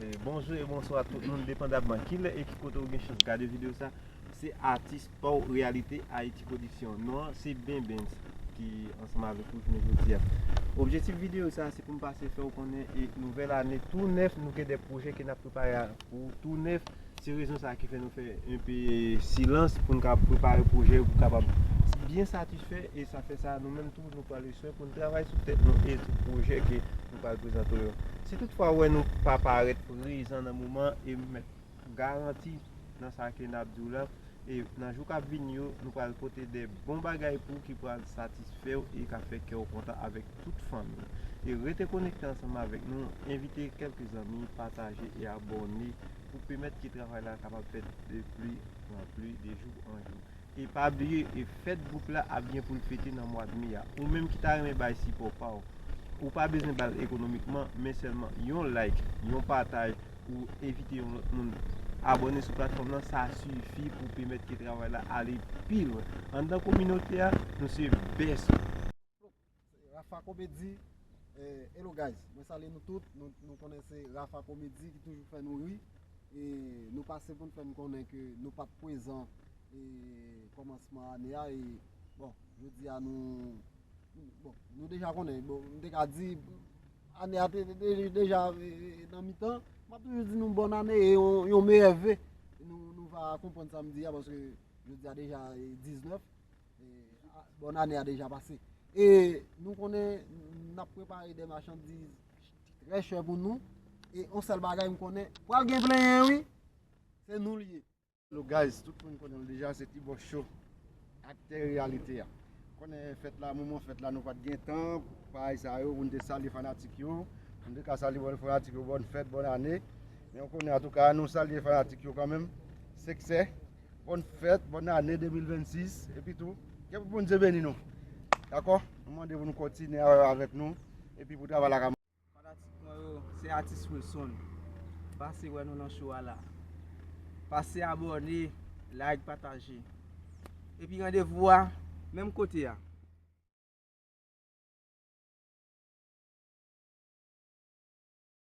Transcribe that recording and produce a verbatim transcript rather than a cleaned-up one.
Eh, bonjou e bonswa tout moun, depandabman kilè e ki kote ou gen chans gade videyo sa. Se atis pa w Reyalite Ayiti Pwodiksyon. Non an se Ben Benz ki ansanm avèk ou jounen jodi a. Objektif videyo sa se pou m pase fè w konnen e nouvèl ane tou nèf, nou gen de pwojè ke n ap prepare pou tou nèf. Se rezon sa ki fè nou fè enpe silans pou n ka prepare pwojè pou kapab byen satisfè e sa fè sa nou menm tou nou pran le swen pou n travay sou tèt nou e sou pwojè ke nou pral prezante yo. Si toutfwa ou wè nou pa parèt prezan nan moman e m mèt garanti nan sa ke n ap di w la, e nan jou k ap vini yo, nou pral pote de bon bagay pou w ki pral satisfè w e ka fè kè w kontan avèk tout fanmi w. E rete konekte ansanm avèk nou, envite kèlke zanmi, pataje e abòne pou pèmèt ke travay la kapab fèt de pli an pli, de jou an jou. E pa bliye, e fèt gwoup la ap gen pou l fete nan mwa de me a. Ou menm ki ta renmen bay sipò pa w, ou pa bezwen ba l ekonomikman, men sèlman yon like, yon pataj, ou envite yon lòt moun abòne sou platfòm lan, sa sifi pou pèmèt ke travay la ale pi lwen. Anndan kominote a, nou se bèso. Rafa Comedy, eh, hello guys, mwen salye nou tout, nou, nou konnen se Rafa Comedy ki toujou fè nou ri, e nou pase pou n fè n konnen ke nou pa t prezan e kòmansman ane a, e bon, jodi a nou, bon, nou deja konnen, bon, m te ka di, ane a te, te, te deja e, e, nan mitan, m ap toujou di nou bòn ane e yon, yon meyè ve, nou, nou va konprann sa m di a, paske jodi a deja e diznèf, e, a, bòn ane a deja pase. E nou konnen n ap prepare de machandiz trè chè pou nou. E yon sèl bagay m konnen, pral gen plenyen wi, se nou l ye. Hello guys, tout moun konnen l deja, se T-Boss Show, aktè Reyalite a. Konnen fèt la, moman fèt la, nou pa t gen tan, bagay sa yo, pou n te salye fanatik yo. Nou te ka salye bòn fanatik yo, bòn fèt, bòn ane. Men ou konnen, antouka, nou salye fanatik yo kanmenm. Siksè, bòn fèt, bòn ane de mil vennsis, epi tou, ke Bondye beni nou. Dakò? Nou mande pou nou kontinye avèk nou, epi pou travay la ka Fanatik mwen yo, se atis Wilson. Pase wè nou nan show a la. Pase abòne, like, pataje. Epi randevou a, menm kote a.